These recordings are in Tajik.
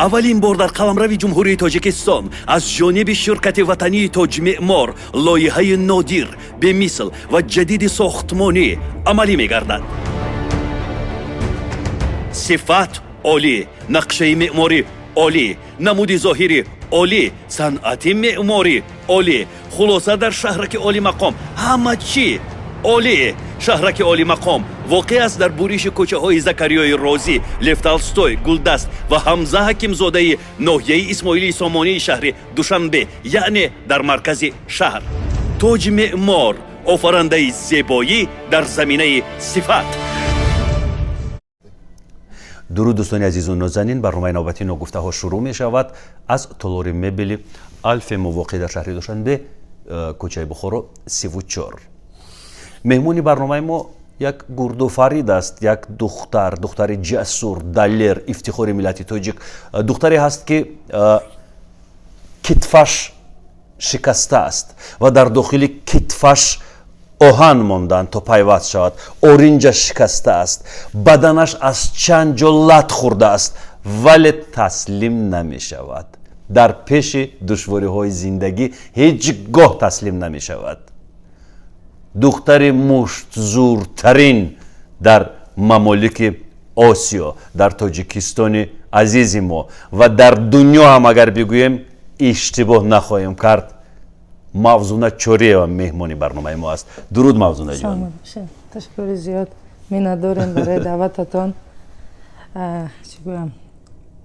Аввалин бор дар қаламрави Ҷумҳурии Тоҷикистон аз ҷониби ширкати ватании «Тоҷмеъмор» лоиҳаи нодир, бемисл ва ҷадиди сохтмонӣ амалӣ мегардад. Сифат олӣ, нақшаи меъморӣ олӣ, намуди зоҳирӣ олӣ, санъати меъморӣ олӣ. Хулоса, дар шаҳраки олимақом ҳама чӣ олӣ. Шаҳраки олимақом воқеъ аст дар буриши кӯчаҳои Закариёи Розӣ, Лев Толстой, Гулдаст ва Ҳамза Ҳакимзодаи ноҳияи Исмоилии Сомонии шаҳри Душанбе, яъне дар маркази шаҳр. «Тоҷи меъмор» — офарандаи зебоӣ дар заминаи сифат. Дуруд, дӯстони азизу нозанин! Барномаи навбатии «Ногуфтаҳо» шурӯъ мешавад аз толори мебели «Алфемо», воқеъ дар шаҳри Душанбе, кӯчаи Бухоро, 34. Меҳмони барномаи мо як гурдофарид аст, як духтар, духтари ҷасур, далер, ифтихори миллати тоҷик. Духтаре ҳаст, ки китфаш шикаста аст ва дар дохили китфаш оҳан монданд, то пайваст шавад. Оринҷаш шикаста аст, баданаш аз чанд ҷо лат хӯрдааст, вале таслим намешавад. Дар пеши душвориҳои зиндагӣ ҳеҷ гоҳ таслим намешавад. Духтари муштзӯртарин дар мамолики Осиё, дар Тоҷикистони азизи мо ва дар дунё ҳам агар бигӯем, иштибоҳ нахоҳем кард. Мавзуна Чориева меҳмони барномаи мо аст. Дуруд, Мавзунаҷон! Ташаккури зиёд, миннатдорем барои даъвататон. Чӣ гӯям,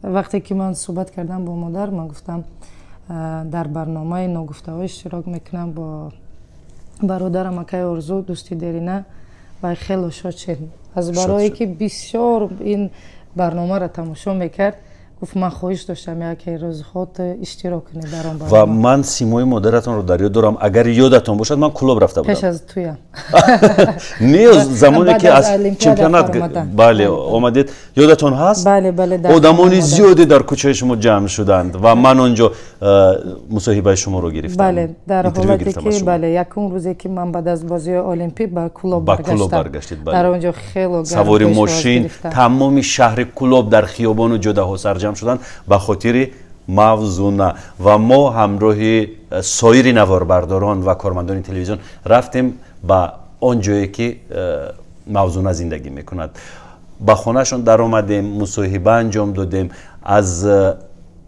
вақте ки ман суҳбат кардам бо модар, ман гуфтам, дар барномаи «Ногуфтаҳо» иштирок мекунам бо бародарам акаи Орзу, дӯсти дерина, ва хело шод шед аз барое ки бисёр ин барномаро тамошо мекард. Гуфт, ман хоҳиш доштам, яке рӯзҳо иштирок кунед дар он. Ва ман симои модаратонро дар ёд дорам. Агар ёдатон бошад, ман Кулоб рафта будам. Пеш аз туя. Не, замоне ки аз чемпионат, бале, омадед, ёдатон ҳаст? Бале. Одамони зиёде дар кӯчаи шумо ҷамъ шуданд ва ман он ҷо мусоҳибаи шуморо гирифтам. Бале, дар ҳолате ки, бале, якум рӯзе ки ман баъд аз бозиҳои Олимпӣ ба Кулоб баргаштам, дар он ҷо хело савори мошин, тамоми шаҳри Кулоб дар хиёбону ҷодаҳо сарҷамъ шуданд ба хотири Мавзуна. Ва мо ҳамроҳи соири наворбардорон ва кормандони телевизион рафтем ба он ҷое ки Мавзуна зиндагӣ мекунад. Ба хонаашон даромадем, мусоҳиба анҷом додем, аз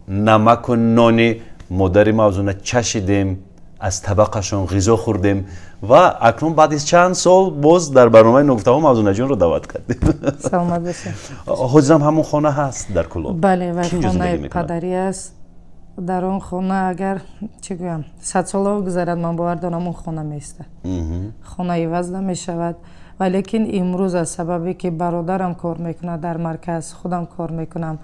намаку нони модари Мавзуна чашидем, аз табақашон ғизо хӯрдем. Ва акнун баъди чанд сол боз дар барномаи «Ногуфтаҳо» Мавзунаҷонро даъват кардем. Саломат бошед. Ҳозирам ҳамон хона ҳаст дар Кулоб? Бале, вай хонаи падарӣ аст. Дар он хона, агар, чӣ гӯям, садсолаҳо гузарад, ман бовар дорам, он хона меистад, хона иваз намешавад. Валекин имрӯз аз сабабе ки бародарам кор мекунад дар марказ, худам кор мекунам,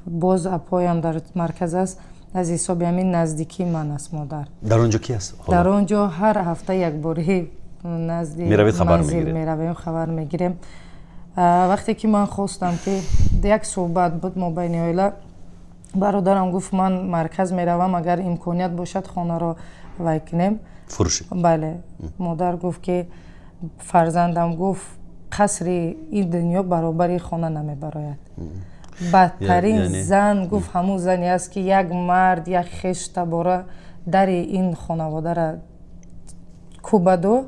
боз апоям дар марказ аст, аз ҳисоби ҳамин наздикии ман аст модар. Дар он ҷо ки аст? Дар он ҷо ҳар ҳафта якборӣ назди манзил меравем, хабар мегирем. Вақте ки ман хостам, ки як суҳбат буд мобайни оила, бародарам гуфт, ман марказ меравам, агар имконият бошад, хонаро вай кунем. Фурӯшед. Бале. Модар гуфт ки, фарзандам, гуфт, қасри ин дунё баробари хона намебарояд. Бадтарин зан, гуфт, ҳамун зане аст, ки як мард, як хештабора дари ин хонаводаро кӯбаду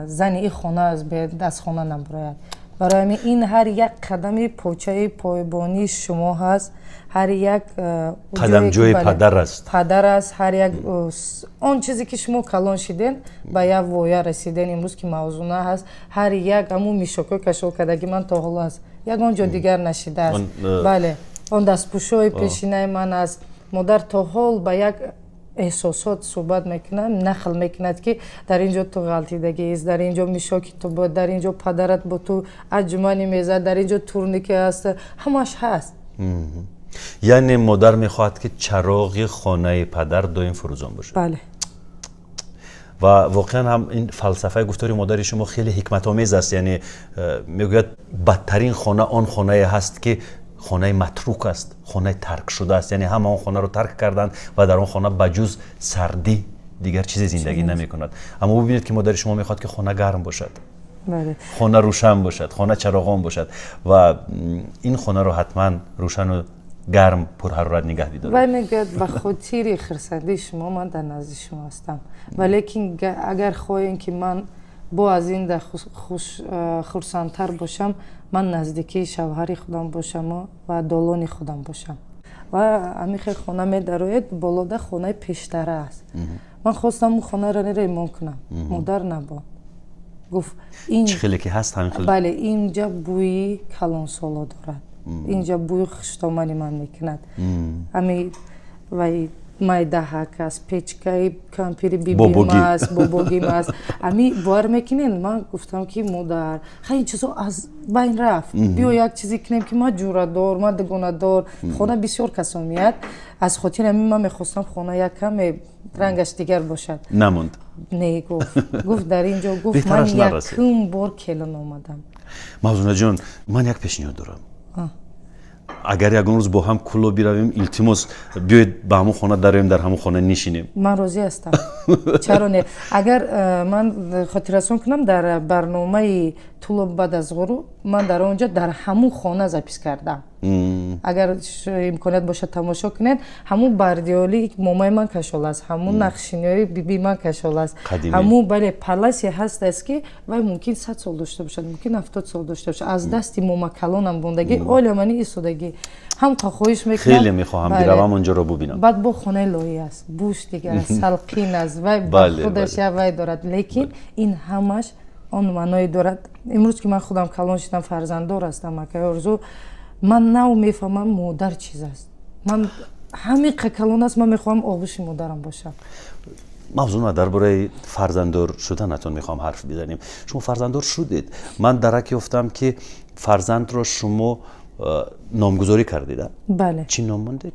зани ин хона аз хона набарояд. Барои ҳамин ин ҳар як қадами почаи пойбонии шумо ҳаст, ҳар як қадамҷои падар аст. Падар аст. Ҳар як он чизе ки шумо калон шиден, ба як воя расиден, имрӯз ки Мавзуна ҳаст, ҳар як ҳамун мишокҳои кашол кардаги ман то ҳоло аст, ягон ҷо дигар нашидааст. Бале, он дастпӯшҳои пешинаи ман аст. Модар то ҳол ба як эҳсосот суҳбат мекунад, нақл мекунад, ки дар ин ҷо ту ғалтидагист, дар ин ҷо мишоки ту буд, дар ин ҷо падарат бо ту аҷманӣ мезад, дар ин ҷо турнике ҳаст, ҳамаш ҳаст. Яъне модар мехоҳад, ки чароғи хонаи падар доим фурӯзон бошад. Бале. Ва воқеан ҳам ин фалсафаи гуфтори модари шумо хеле ҳикматомез аст. Яъне мегӯяд, бадтарин хона он хонае ҳаст, ки хонаи матрук аст, хонаи тарк шуда аст. Яъне ҳама он хонаро тарк карданд ва дар он хона ба ҷуз сардӣ дигар чизе зиндагӣ намекунад. Аммо бубинед, ки модари шумо мехоҳад, ки хона гарм бошад, хона рӯшан бошад, хона чароғон бошад. Ва ин хонаро ҳатман рӯшану Гарм, пурҳарорат нигаҳ бидоред. Вай мегӯяд, ба хотири хирсандии шумо ман дар назди шумо ҳастам, валекин агар хоҳем, ки ман бо аз ин да хурсандтар бошам, ман наздикии шавҳари худам бошаму ва долони худам бошам. Ва ҳамин хел хона медароед, болода хонаи пештара аст. Ман хостам он хонаро ремонт кунам, модар набод, гуфт ин Чӣ хеле ки ҳаст, ҳамин хел. Бале, инҷа бӯи калонсоло дорад, инҷа бӯи хуштомани ман мекунад. Ҳами вай майдаҳак аст, печкаи кампири бибим аст, бобогим аст. Ами бовар мекунед, ман гуфтам, ки модар, хай, ин чизо аз байн рафт, биё як чизе кунем, ки ман ҷурадор, ман дугонадор, хона бисёр касон меяд. Аз хотири ҳамин ман мехостам хона як каме рангаш дигар бошад. Намонд. Не, гуфт, дар ин ҷо, гуфт, ман якум бор келин омадам. Мавзунаҷон, ман як пешниҳод дорам. Агар ягон рӯз бо ҳам Кӯлоб биравем, илтимос, биёед, ба ҳамон хона дароем, дар ҳамон хона нишинем. Ман розӣ ҳастам, чаро не? Агар ман хотиррасон кунам, дар барномаи Тулоб баъд аз ғуруб ман дар он ҷо, дар ҳамун хона запись кардам. Агар имконият бошад, тамошо кунед. Ҳамун бардиёли момаи ман кашол аст, ҳамун нақшиниҳои биби ман кашол аст, ҳамун, бале, паласе ҳаст аст, ки вай мумкин 100 сол дошта бошад, мумкин 70 сол дошта бошад, аз дасти момакалонам мондагӣ, оля мани истодагӣ. Ҳам хоҳиш мекунам. Хеле мехоҳам биравам, онҷоро бубинам. Баъд бо хонаи лоӣ аст, буш дигар аст, салқин аст, вай ба худаш як вай дорад. Лекин ин ҳамаш он маъное дорад. Имрӯз ки ман худам калон шудам, фарзанддор ҳастам, акаи Орзу, ман нав мефаҳмам, модар чиз аст. Ман ҳамин қа калон аст, ман мехоҳам оғӯши модарам бошам. Мавзуна, дар бораи фарзанддор шуданатон мехоҳам ҳарф бизанем. Шумо фарзанддор шудед. Ман дарак ёфтам, ки фарзандро шумо номгузорӣ кардед. Бале. Чӣ ном мондед?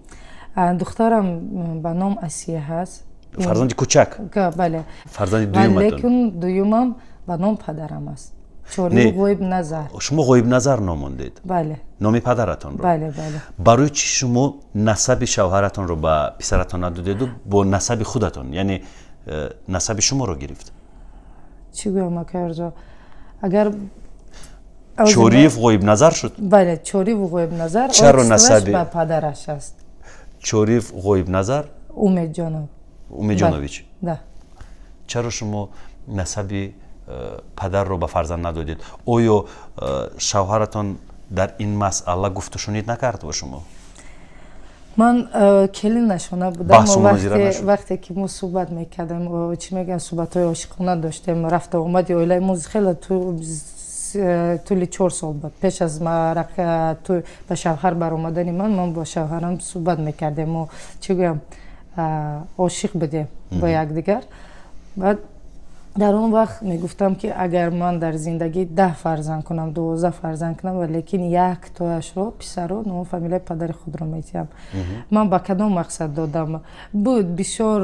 Духтарам ба ном Асия ҳаст. Фарзанди кӯчак? Бале. Фарзанди дуюматон? Лекин дуюмам ба ном падарам аст, Чорию Ғоибназар. Шумо Ғоибназар ном мондед? Бале. Номи падаратонро? Бале. Барои чӣ шумо насаби шавҳаратонро ба писаратон надодеду бо насаби худатон, яъне насаби шуморо гирифт? Чӣ гӯям, акаи Орзу, агар Чориев Ғоибназар шуд? Бале, Чориеву Ғоибназар. Чаро насаби ба падараш аст. Чориев Ғоибназар? Умедҷонов. Умедҷонович. Да. Чаро шумо насаби падарро ба фарзанд надодед? Оё шавҳаратон дар ин масъала гуфтушунид накард бо шумо? Ман келин нашона будам. Вақте ки мо суҳбат мекардем, чӣ мегӯям, суҳбатҳои ошиқона доштем, рафту омади оилаи мо хеле тӯли 4 сол буд. Пеш аз ба шавҳар баромадани ман, ман бо шавҳарам суҳбат мекардем, мо, чӣ гӯям, ошиқ будем бо якдигар. Баъд дар он вақт мегуфтам, ки агар ман дар зиндагӣ 10 фарзанд кунам, 12 фарзанд кунам, валекин яктояшро, писаро, ному фамилияи падари худро медиҳам. Ман ба кадом мақсад додам? Буд бисёр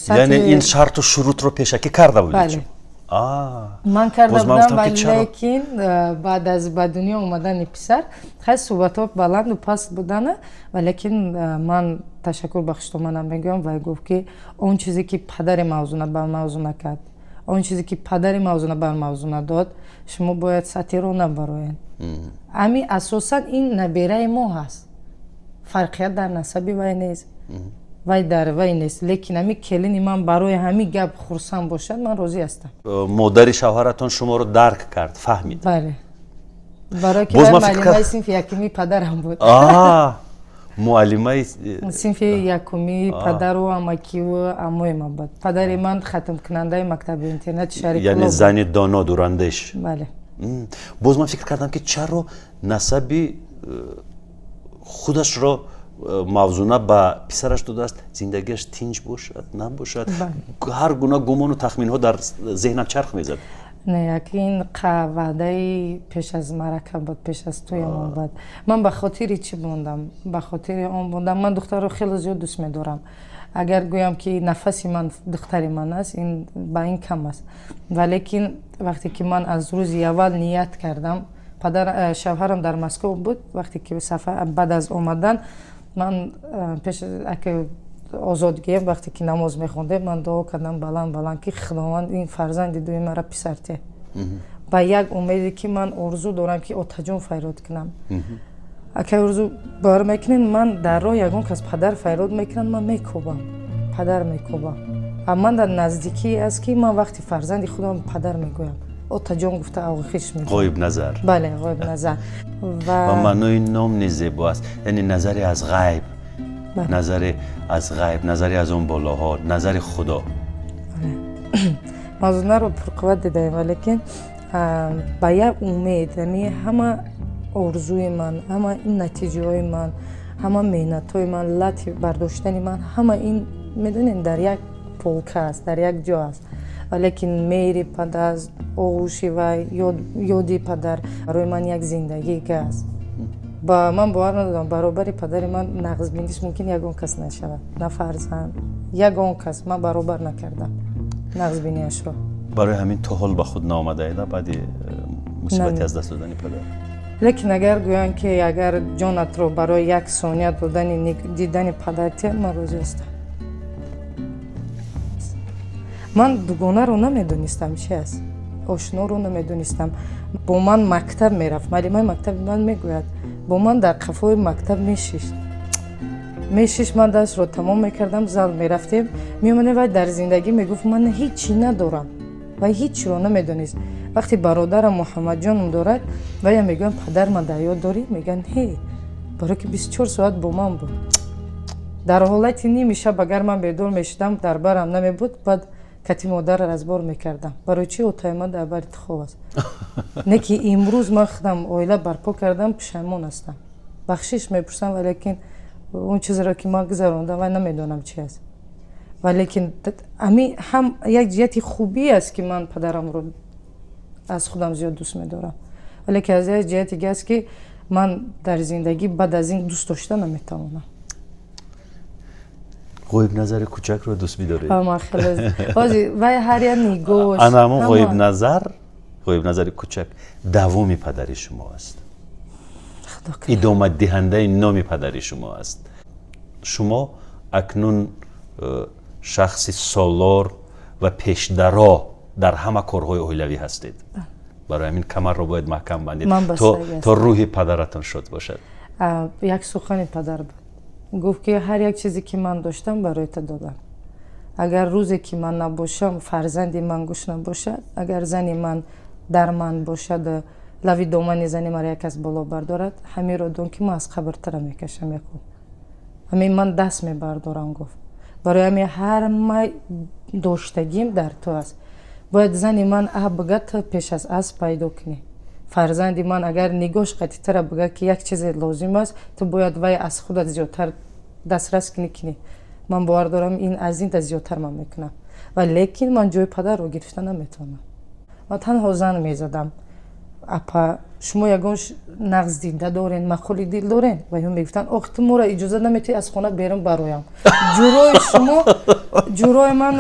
Яъне ин шарту шурутро пешакӣ карда будед? Бале, ман карда будам. Валекин баъд аз ба дунё омадани писар, хай, суҳбатҳо баланду паст будана, валекин ман ташаккур ба хуштоманам мегӯям. Вай гуфт, ки он чизе ки падари Мавзуна ба Мавзуна кард, он чизе ки падари Мавзуна бар Мавзуна дод, шумо бояд сатиро набароед. Ами асосан ин набераи мо ҳаст, фарқият дар насаби вай нест, вай дар вай нест, лекин ҳами келини ман барои ҳамин гап хурсанд бошад, ман розӣ ҳастам. Модари шавҳаратон шуморо дарк кард, фаҳмид? Бале, барои ки вай муаллимаи синфи якумии падарам буд. Муаллимаи синфи якумии падару амакиву амои ман буд. Падари ман хатмкунандаи мактаби интернати шаҳри. Яъне зани доно, дурандеш. Бале. Боз ман фикр кардам, ки чаро насаби худашро Мавзуна ба писараш додааст, зиндагиаш тинҷ бошад, набошад, ҳар гуна гумону тахминҳо дар зеҳнам чарх мезад. Не, як ин ваъдаи пеш аз марака буд, пеш аз тӯямон буд. Ман ба хотири чӣ мондам? Ба хотири он мондам, ман духтарро хеле зиёд дӯст медорам. Агар гӯям, ки нафаси ман духтари ман аст, ин ба ин кам аст. Валекин вақте ки ман аз рӯзи аввал ният кардам, падар шавҳарам дар Москов буд, вақте ки баъд аз омадан ман пеш озод гием, вақте ки намоз мехондем, ман дуо кардам баланд баланд, ки Худованд, ин фарзанди дуюми мара писар те, ба як умеде ки ман орзу дорам, ки отаҷон файрод кунам. Акай Орзу, бовар мекунед, ман дар роҳ ягон кас падар файрод мекунад, ман мекобам, падар мекобам. А ман дар наздикӣ аст, ки ман вақти фарзанди худам падар мегӯям, отаҷон гуфта оғӯшиш мекунам. Ғоиб Назар. Бале, Ғоиб Назар. Ва маънои ном низ зебо аст, яъне назаре аз ғайб, назаре аз ғайб, назаре аз он болоҳо, назари Худо. Мавзунаро пурқувват дидаем, валекин ба як умед, ами ҳама орзуи ман, ҳама ин натиҷаҳои ман, ҳама меҳнатҳои ман, лати бардоштани ман, ҳама ин, медонед, дар як полка аст, дар як ҷо аст, валекин меҳри падар, оғӯши вай, ёди падар барои ман як зиндагӣ аст. Ба ман бовар надодам, баробари падари ман нағзбиниш мумкин ягон кас нашавад, на фарзанд, ягон кас ман баробар накардам нағзбиниашро. Барои ҳамин то ҳол ба худ наомадаеда баъди мусибати аз даст додани падар? Лекин агар гӯянд, ки агар ҷонатро барои як сония додани дидани падар тиҳад, ман розӣ ҳастам. Ман дугонаро намедонистам чи аст, ошноро намедонистам. Бо ман мактаб мерафт, муаллимаи мактаби ман мегӯяд, бо ман дар қафои мактаб мешишт, ман дарсро тамом мекардам, зал мерафтем, меомадем. Вай дар зиндагӣ мегуфт, ман ҳеҷ чӣ надорам. Вай ҳеҷ чиро намедонист. Вақте бародарам Муҳаммадҷоном дорад, вая мегӯям, падар ман дар ёд дорӣ? Мегӯянд, ҳе, барое ки 24 соат бо ман буд. Дар ҳолати ними шаб агар ман бедор мешудам, дар барам намебуд, баъд кати модарра разбор мекардам, барои чӣ отаи ман дар бари ту хоб аст? Не ки имрӯз ман худам оила барпо кардам, пушаймон ҳастам, бахшиш мепурсам, валекин он чизеро, ки ман гузарондам, вай намедонам чи аст. Валекин ами ҳам як ҷиҳати хубӣ аст, ки ман падарамро аз худам зиёд дӯст медорам, валекин аз як ҷиҳати дига аст, ки ман дар зиндагӣ баъд аз ин дӯст дошта наметавонам. Ғоиб Назари кӯчакро дӯст медоред? Вай ҳар як нигоҳ. Ана ҳамон Ғоиб Назар, Ғоиб Назари кӯчак давоми падари шумо аст, идомадиҳандаи номи падари шумо аст. Шумо акнун шахси солор ва пешдаро дар ҳама корҳои оилавӣ ҳастед. Барои ҳамин камарро бояд маҳкам бандед, то рӯҳи падаратон шод бошад. Як сухани падар буд, гуфт, ки ҳар як чизе, ки ман доштам, барои ту додам. Агар рӯзе, ки ман набошам, фарзанди ман гӯш набошад, агар зани ман дар ман бошад, лави домани зани маро як кас боло бардорад, ҳамеро дон, ки ман аз қабр тара мекашам якум, ҳамин ман даст мебардорам, гуфт. Барои ҳамин ҳама доштагим дар ту аст. Бояд зани ман а бига, ту пеш аз асп пайдо кунӣ. Фарзанди ман агар нигоҳш қатитара бига, ки як чизе лозим аст, ту бояд вай аз худат зиёдтар дастрас кунӣ. Ман бовар дорам, ин аз ин да зиёдтар ман мекунам, ва лекин ман ҷои падарро гирифта наметавонам. Ман танҳо зан мезадам: апа, шумо ягон нағз дида дорен, маъқули дил дорен? Ва ё мегуфтанд, ох, ту моро иҷоза наметиҳӣ аз хона берун бароям. Ҷурои шумо, ҷурои ман,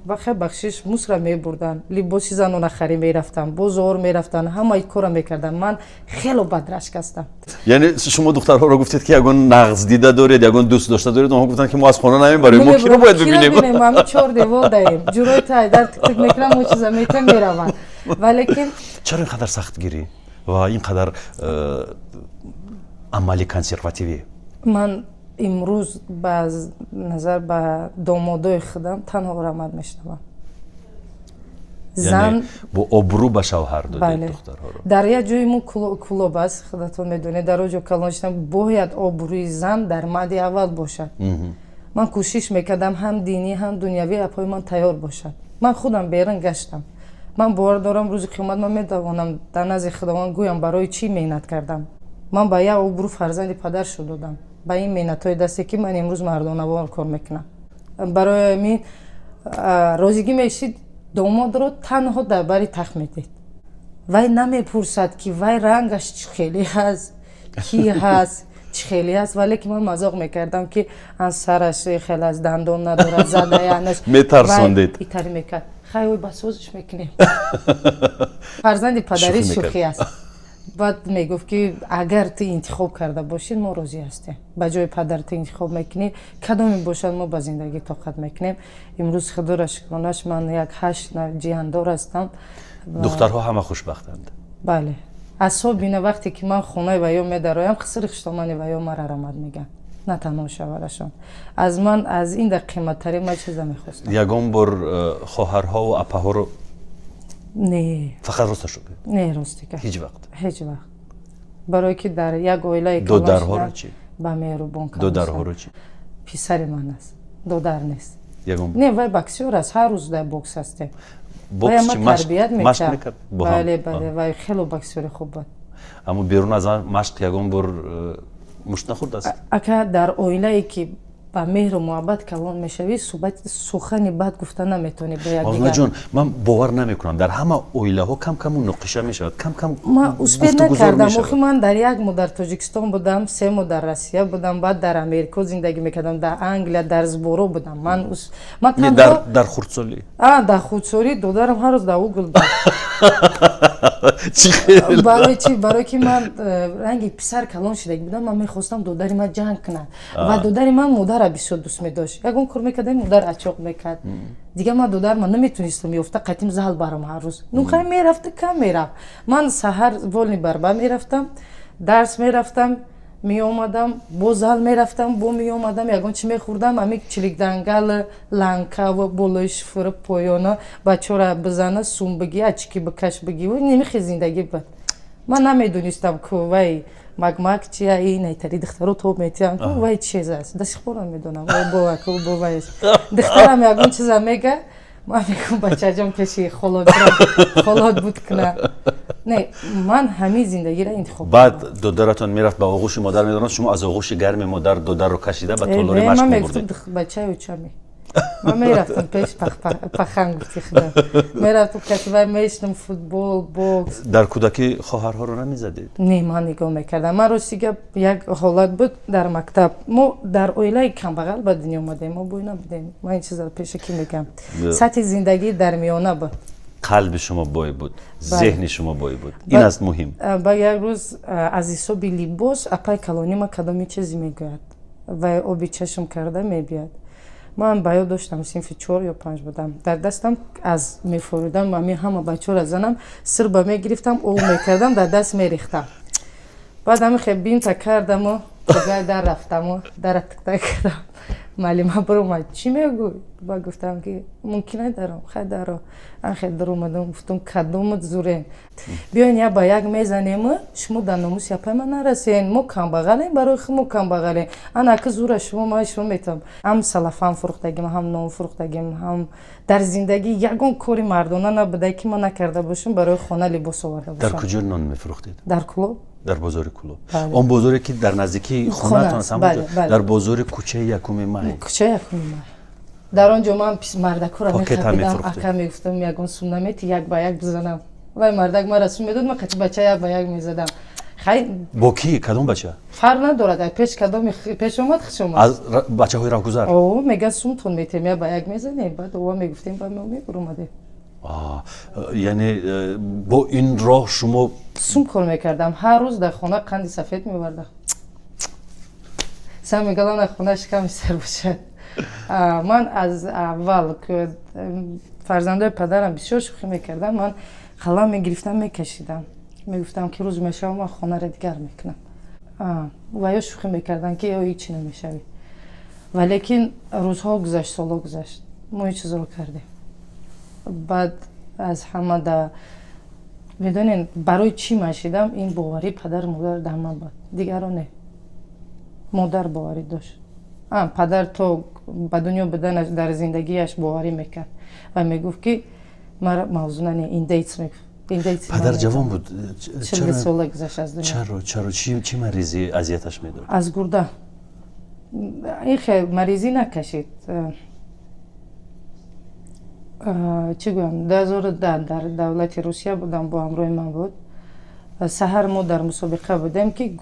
бахай, бахшиш, мусра мебурданд, либоси занонахарӣ мерафтанд, бозор мерафтанд, ҳамаи кора мекарданд. Ман хело бадрашк ҳастам. Яъне шумо духтарҳоро гуфтед, ки ягон нағз дида доред, ягон дӯст дошта доред, онҳо гуфтанд, ки мо аз хона намебарем, мо киро бояд бибинем? Ҳами чор девол даем, ҷурои ту айдар тик-тик мекунам, мо чиза метем, мераванд, валекин Чаро ин қадар сахтгирӣ ва ин қадар амали консервативӣ? Ман имрӯз ба назар ба домодои худам танҳо раҳмат мешунавам. Зан бо обрӯ ба шавҳар додед духтарҳоро. Дар як ҷои мо Кӯлоб аст, худатон медонед, дар он ҷо калон шудам, бояд обрӯи зан дар мади аввал бошад. Ман кӯшиш мекардам, ҳам динӣ, ҳам дунявӣ апои ман тайёр бошад. Ман худам берун гаштам. Ман бовар дорам, рӯзи қиёмат ман метавонам дар назди Худованд гӯям, барои чӣ меҳнат кардам. Ман ба як обрӯ фарзанди падар шуд додам, ба ин меҳнатҳои дасте, ки ман имрӯз мардонавор кор мекунам. Барои ҳамин розигӣ мешид, домодро танҳо дар бари тахт медид. Вай намепурсад, ки вай рангаш чӣ хеле ҳаст, кӣ ҳаст, чӣ хеле ҳаст. Вале ки ман мазоқ мекардам, ки ан сараш хеле аз дандон надорад, задаянаш. Метарсондед. Итари мекард, хай, ой, ба созиш мекунем. Фарзанди падарӣ шӯхӣ аст. Баъд мегуфт, ки агар ту интихоб карда бошӣ, мо розӣ ҳастем. Ба ҷои падар ту интихоб мекунӣ, кадоме бошад, мо ба зиндагӣ тоқат мекунем. Имрӯз, Худоро шукронаш, ман як ҳашт ҷиҳандор ҳастам. Духтарҳо ҳама хушбахтанд? Бале. Асобина вақте ки ман хонаи ваё медароям, хисри хуштомани ваё мара рамад мегӯянд, на танҳо шаварашон. Аз ман аз ин да қиматтарин ман чиза мехостам. Ягон бор хоҳарҳову апаҳоро? Не. Фақат росташро бигӯед. Не, ростика. Ҳеҷ вақт? Ҳеҷ вақт, барое ки дар як оилаи Додарҳоро чӣ? Ба меҳрубон. Додарҳоро чӣ? Писари ман аст, додар нест. Ягон? Не, вай боксёр аст, ҳар рӯз дар бокс ҳастем. Бокс чӣ, тарбият машқ мекард? Бале, бале, вай хело боксёри хуб буд. Аммо берун аз машқ ягон бор мушт нахӯрдааст? Ака, дар оилае ки ба меҳру муҳаббат калон мешавӣ, сухани бад гуфта наметавонӣ ба якдигар. Ҷон, ман бовар намекунам, дар ҳама оилаҳо кам каму нуқиша мешавад, кам кам. Ман успел накардам. Охи, ман дар як моҳ дар Тоҷикистон будам, 3 моҳ дар Россия будам, баъд дар Америко зиндагӣ мекардам, дар Англия дар сбор о будам. Ман Дар хурдсолӣ? Дар хурдсолӣ додарам ҳар рӯз дар угол. Барои чи? Барое ки ман ранги писар калон шидаги будам, ман мехостам додари ман ҷанг кунад. Ва додари ман модара бисёр дӯст медошт. Ягон кор мекардем, модар ачоқ мекард. Дигар ман додарма наметонистам ёфта қатим зал барам ҳар рӯз. Ну хай, мерафта, кам мерафт. Ман саҳар вольный борьба мерафтам, дарс мерафтам, меомадам, бо зал мерафтам, бо меомадам, ягон чи мехӯрдам, ами чиликдангал ланкав болои шифура поёна бачора бизана, сум бигӣ, ачки бикаш, бигӣ. Немихе зиндагӣ буд. Ман намедонистам, ку вай магмак чия, и найтари духтаро тоб метиҳам, ку вай чиз аст. До сих пор намедонам. Бовай, духтарам ягон чиза мега, ман мегӯм: «Бачаҷон, пеши холот буд куна». Не, ман ҳамин зиндагиро интихоб. Баъд додаратон мерафт, ба оғӯши модар медонад, шумо аз оғӯши гарми модар додарро кашида, ба толори машқ мебурдед. Бачаи учами ман мерафтам пеш пахан, гуфти худо, мерафтам катибай, мешинам, футбол, бокс. Дар кӯдакӣ хоҳарҳоро намезадед? Не, ман нигоҳ мекардам. Ман, рости гап, як ҳолат буд дар мактаб. Мо дар оилаи камбағал ба дунё омадем, мо бой набудем. Ман ин чизро пеша ки мегӯям, сатҳи зиндагӣ дар миёна буд. Қалби шумо бой буд, зеҳни шумо бой буд, ин аст муҳим. Ба як рӯз аз ҳисоби либос апай калонима кадоми чизе мегӯяд, вай оби чашм карда мебиёд. Ман ба ёд доштам, синфи чор ё панҷ будам. Дар дастам аз мефоридам, ами ҳама бачаҳоро занам сирба мегирифтам, об мекардам, дар даст мерехтам. Баъд ами хе бинта кардаму гай дар рафтаму дара тиктак кардам. Маълима биромад: «Чӣ мегӯй?» Ба гуфтам, ки мумкин даром. Хай, даро. Анхе даромадам, гуфтам: «Кадомат зурен? Биёен, як ба як мезанем, шумо дар номуси апай ман нарасен. Мо камбағалем, барои худ мо камбағалем. Ана ака, зура шумо, ман шумо метавам». Ҳам салафан фурӯхтагим, ҳам нон фурӯхтагим, ҳам дар зиндагӣ ягон кори мардона набуда, ки ман накарда бошам, барои хона либос оварда бошам. Дар куҷо нон мефурӯхтед? Дар Кӯлоб. Дар бозори Кӯлоб, он бозоре ки дар наздикии хонаатон аст, дар бозори кӯчаи Якуми Май? Кӯчаи Якуми Май. Дар он ҷо ман мардакура мехапидам. Ака, мегуфтам, ягон сум намети, як ба як бизанам? Вай мардак мара сум медод, ман қати бача як ба як мезадам. Хай. Бо ки? Кадом бача? Фарқ надорад, ай пеш кадоми пеш омад, хуш омад. Аз бачаҳои раҳгузар? О, мега: «Сумтон метем, як ба як мезанем». Баъд ова мегуфтем, ба мо мебуромадем. Яъне бо ин роҳ шумо Сум кор мекардам. Ҳар рӯз дар хона қанди сафед мевардам. Сам мегалам, на хона шиками сар бошад. Ман аз аввал фарзандои падарам бисёр шӯхӣ мекардам. Ман қалам мегирифтам, мекашидам, мегуфтам, ки рӯз мешавам, ман хонаро дигар мекунам. Ва ё шӯхӣ мекардам, ки ё ҳичи намешавӣ. Валекин рӯзҳо гузашт, солҳо гузашт, мо ин чизро кардем. Баъд аз ҳама да медонед, барои чӣ ман шидам? Ин боварии падару модар дар ман буд, дигаро не. Модар боварӣ дошт. Падар то ба дунё буданаш дар зиндагиаш боварӣ мекард ва мегуфт, ки мара мавзуна не, индейц мегуфт. Падар ҷавон буд? 40 сола гузашт аз дунё. Чаро? Чӣ маризӣ азияташ медод? Аз гурда. Ин хе маризӣ накашид. Чӣ гӯям, 2010 дар давлати Русия будам, бо ҳамроҳи ман буд. Саҳар мо дар мусобиқа будем, ки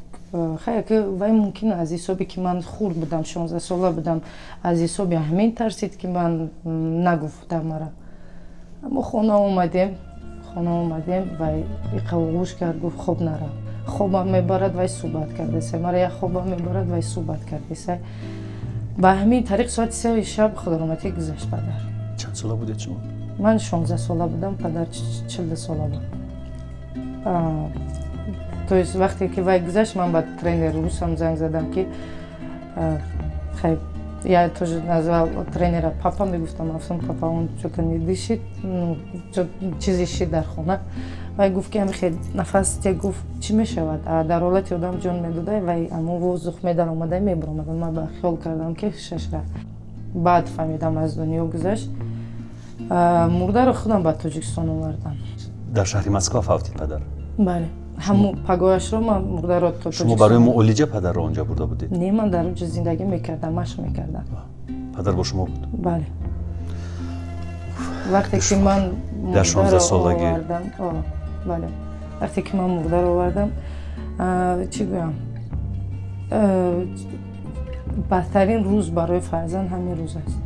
хая, ки вай мумкин аз ҳисобе, ки ман хурд будам, 16 сола будам, аз ҳисоби ҳамин тарсид, ки ман нагуфтам мара. Мо хона омадем, вай иқа оғӯш кард, гуфт: «Хоб нарав, хобам мебарад». Вай суҳбат кардесай мара, як хобам мебарад, вай суҳбат кардесай. Ба ҳамин тариқ соати 3 шаб худороматӣ гузашт падар. Чанд сола будед шумо? Ман 16 сола будам, падар 40 сола буд. То есть вақте ки вай гузашт, ман ба тренер русам занг задам, ки хай, я тоже назвал тренера папа, мегуфтам, гуфтам: «Папа, он что-то не дышит, ну, чизе шид дар хона». Вай гуфт, ки ҳами нафас те, гуфт, чӣ мешавад? А дар ҳолати одам ҷон медода, вай аммо воздух медаромада, мебаромада. Ман ба хиёл кардам, ки шаш рафт. Баъд фаҳмидам, аз дунё гузашт. Мурдаро худам ба Тоҷикистон овардам. Дар шаҳри Москва фавтид падар? Бале, ҳамун пагоҳашро ман мурдаро то Шумо барои муолиҷа падарро онҷа бурда будед? Не, ман дар онҷа зиндагӣ мекардам, машқ мекардам. Падар бо шумо буд? Бале. Вақте ки ман Дар 16-солагӣ. Бале, вақте ки ман мурдаро овардам, чӣ гӯям, баҳтарин рӯз барои фарзанд ҳамин рӯз аст.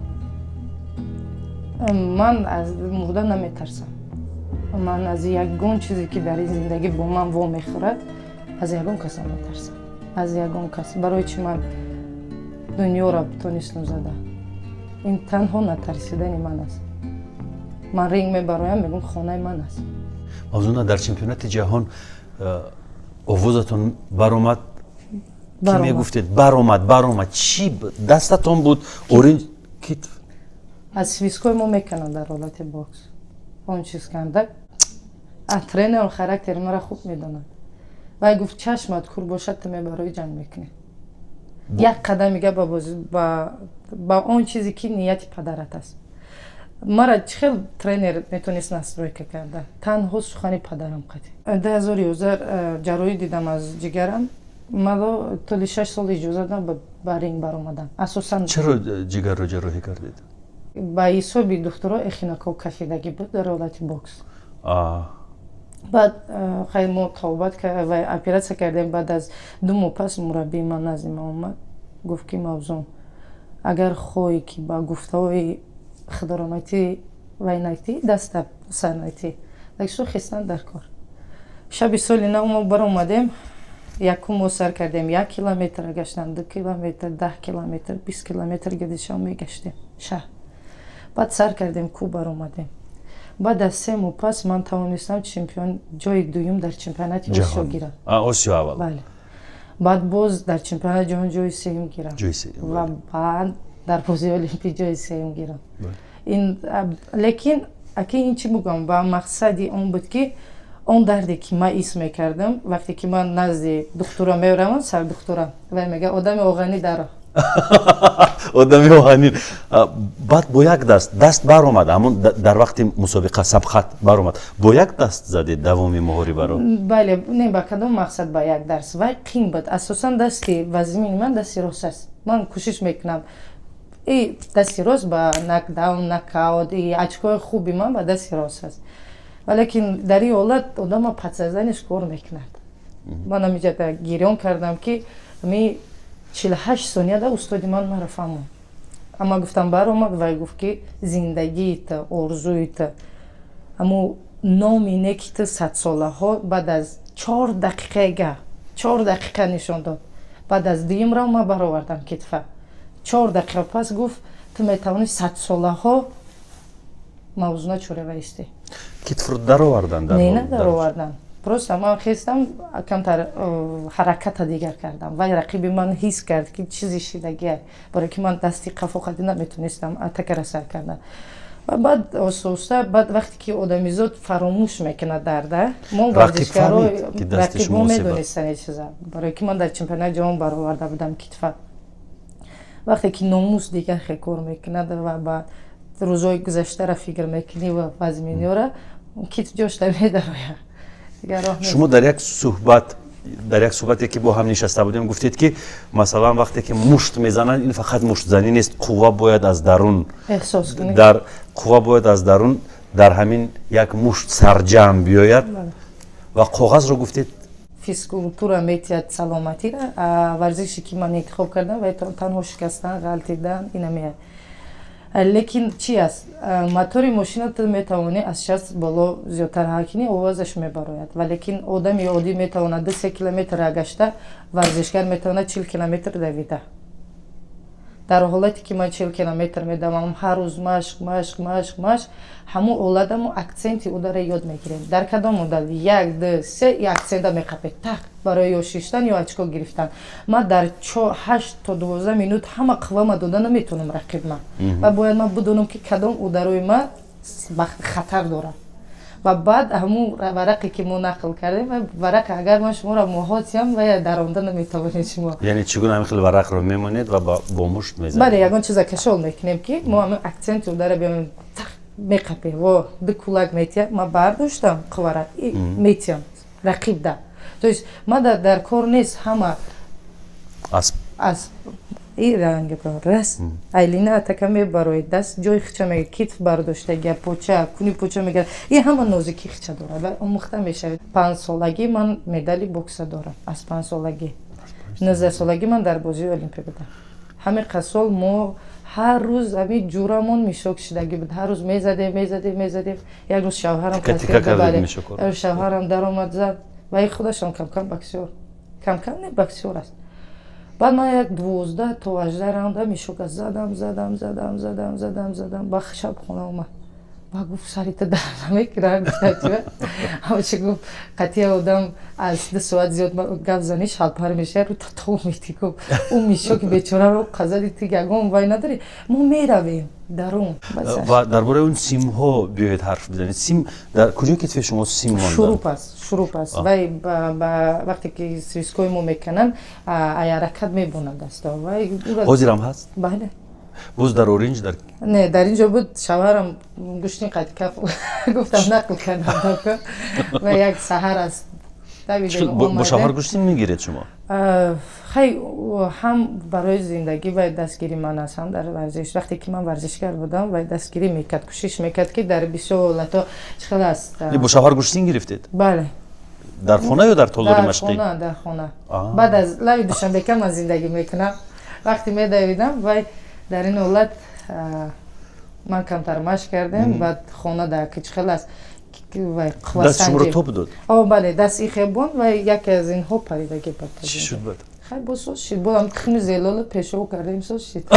Ман аз мурда наметарсам. Ман аз ягон чизе, ки дар ин зиндагӣ бо ман вомехӯрад, аз ягон кас наметарсам, аз ягон кас. Барои чӣ ман дунёро тонистам зада? Ин танҳо натарсидани ман аст. Ман ринг мебароям, мегӯм, хонаи ман аст. Мавзуна, дар чемпионати ҷаҳон овозатон баромад, ки мегуфтед: «Баромад, баромад». Чӣ дастатон буд? Оринҷ, китф? Аз связкои мо мекунанд дар ҳолати бокс. Он чиз канда, а тренер характери маро хуб медонад. Вай гуфт: «Чашмат кур бошад, ту мебарои, ҷанг мекунӣ, як қадам мега ба он чизе, ки нияти падарат аст». Мара чӣ хел тренер метонист настройка карда? Танҳо сухани падарам. Қатъи 2011 ҷарроҳӣ дидам аз ҷигарам. Мало тӯли 6 сол иҷоза додам ба ринг баромадан асосан. Чаро ҷигарро ҷарроҳӣ кардед? Ба ҳисоби духтуро эхинококк кафидагӣ буд дар ҳолати бокс. Баъд хай, мо тавбат ва оператсия кардем. Баъд аз 2 моҳ пас мураббии ман назди ман омад, гуфт, ки: «Мавзун, агар хоҳӣ, ки ба гуфтаҳои худороматӣ вай натӣ, даста сар натӣ, дакшо хестан дар кор». Шаби соли нав мо баромадем. Якум мо сар кардем 1 километр гаштан, 2 километр, 10 километр, 20 километр гирдишав мегаштем шаҳр. Баъд сар кардем, кӯ баромадем. Баъд аз 3 моҳ пас ман тавонистам чемпион, ҷои дуюм дар чемпионати Осиё гирам. Осиё аввал. Бале. Баъд боз дар чемпионати ҷаҳон ҷои сеюм гирам ва баъд дар бозии олимпӣ ҷои сеюм гирам. Ин лекин аки, ин чӣ бугам, ба мақсади он буд, ки он дарде, ки ман ҳис мекардам, вақте ки ман назди духтура меравам, сардухтура, вай мега: «Одами оғанӣ даро». Одами оҳанин. Баъд бо як даст баромад, ҳамон дар вақти мусобиқа сабқат баромад, бо як даст задед давоми муҳорибаро? Бале. Не, ба кадом мақсад ба як даст? Вай қин буд. Асосан дасти вазмини ман дасти рост аст. Ман кӯшиш мекунам и дасти рост ба нокдаун, нокаут и очкои хуби ман ба дасти рост аст. Валекин дар ин ҳолат одама подсознание ш кор мекунад. Ман ҳамиҷа гирён кардам, ки ми 48 сонияда устоди ман маро фаҳмонд. Ама гуфтам, баромад. Вай гуфт, ки зиндагиита, орзуита, аммо номи неки ту садсолаҳо. Баъд аз 4 дақиқага, 4 дақиқа нишон дод. Баъд аз дуюм раунд ман баровардам китфа. 4 дақиқа пас гуфт: «Ту метавонӣ садсолаҳо Мавзуна Чорева истӣ». Китфро даровардан? Не, надаровардан. Просто ман хестам, камтар ҳараката дигар кардам. Вай рақиби ман ҳис кард, ки чизи шидагия, барое ки ман дасти қафо қади наметонистам атакара сар кардан. Ва баъд оста оста, баъд вақте ки одамизод фаромӯш мекунад дарда, мо варзишгаро, рақибо медонистанд чиза, барое ки ман дар чемпионати ҷаҳон бароварда будам китфа. Вақте ки номус дигар хел кор мекунад ва ба рӯзҳои гузаштара фикр мекунӣ ва вазминиёра, китф ҷошта медарояд. Шумо дар як суҳбате, ки бо ҳам нишаста будем, гуфтед, ки масалан, вақте ки мушт мезананд, ин фақат муштзанӣ нест, қувва бояд аз дарун, дар қувва бояд аз дарун дар ҳамин як мушт сарҷамъ биёяд. Ва коғазро гуфтед. Физкултура метиҳад саломатира. Варзише, ки ман интихоб кардам, вай танҳо шикастан, ғалтидан, ина меяд. Лекин чи аст? Мотори мошина ту метавонӣ аз 60 боло зиёдтар ҳа кунӣ, овозаш мебарояд. Валекин одами оддӣ метавонад 2-3 километр гашта, варзишгар метавонад 40 километр давида. Дар ҳолате ки ман 40 километр медавам, ҳар рӯз машқ, машқ, машқ, машқ, ҳамун ҳолата мо акценти удара ёд мегирем. Дар кадом муддат як, ду, се и акцента меқапед, так, барои ё шиштан, ё очко гирифтан. Ман дар 8 то 12 минут ҳама қуввама дода наметавонам рақибма ва бояд ман бидонам, ки кадом ударои ман хатар дорад. Ва баъд ҳамун варақе, ки мо нақл кардем, варақ, агар ман шуморо моҳотиям, ва даронда наметавонед шумо. Яъне чӣ гуна ҳамин хел варақро мемонед ва бо мушт мезанед? Бале, ягон чиза кашол мекунем, ки мо ҳамин акценти удара биём, меқапем, во ду кулак метиям, ман бардоштам қуввара, метиям рақиб да. То есть ман дар кор нест ҳама аз и ранг раз айлина атака мебароед, даст ҷои хича мега, китф бардоштага, поча куни поча мега, и ҳама нозики хича дорад ва омӯхта мешавад. 5 солагӣ ман медали бокса дорам, аз 5 солагӣ. 19 солагӣ ман дар бозии Олимпӣ будам. Ҳамин қасол мо ҳар рӯз ҳамин ҷурамон мишок шидагӣ буд. Ҳар рӯз мезадем, мезадем, мезадем. Як рӯз шавҳарам, шавҳарам даромад, зад ва и худашон камкам боксёр, камкам не, боксёр аст. Баъд ман як 12 то 18 раунда мишока задам, задам, задам, задам, задам, задам. Ба шаб хона омад ва гуфт: «Сарита дард намекунад?» Гуфта, ҳамачи гуфт: «Қатъия одам аз 2 соат зиёд гап занӣ, шалпар мешавад, рӯ татов метӣ». Гуфт: «Ӯ мишоки бечораро қазади, ти ягон вай надорӣ, мо меравем дарун». Ва дар бораи он симҳо биёед ҳарф бизанед. Сим дар куҷои китфи шумо сим монда? Шуруп аст, шуруп аст. Вай вақте ки связкои мо мекунанд, ай ҳаракат мебонад дасто вай. Ҳозирам ҳаст? Бале. Боз дар оринҷ дар Не, дар ин ҷо буд. Шавҳарам гӯштин қайд каф гуфтам, нақл кардам, ва як саҳар аст. Бо шавҳар гӯштин мегиред шумо? Хай, ҳам барои зиндагӣ вай дастгири ман аст, ҳам дар варзиш. Вақте ки ман варзишгар будам, вай дастгирӣ мекард, кӯшиш мекард, ки дар бисёр ҳолатҳо чӣ хел аст. Бо шавҳар гӯштин гирифтед? Бале. Дар хона ё дар толори машқӣ? Хона, дар хона. Баъд аз лави Душанбека ман зиндагӣ мекунам. Вақте медавидам, вай дар ин ҳолат ман камтар машқ кардем, баъд хона дар ки чӣ хел аст. Даст шуморо тоб дод? О, бале, даст ихебон ва яке аз инҳо паридагӣ бад. Чӣ шуд бад? Хай, бо соз шид, боам хими зелола пешоб кардем, соз шид.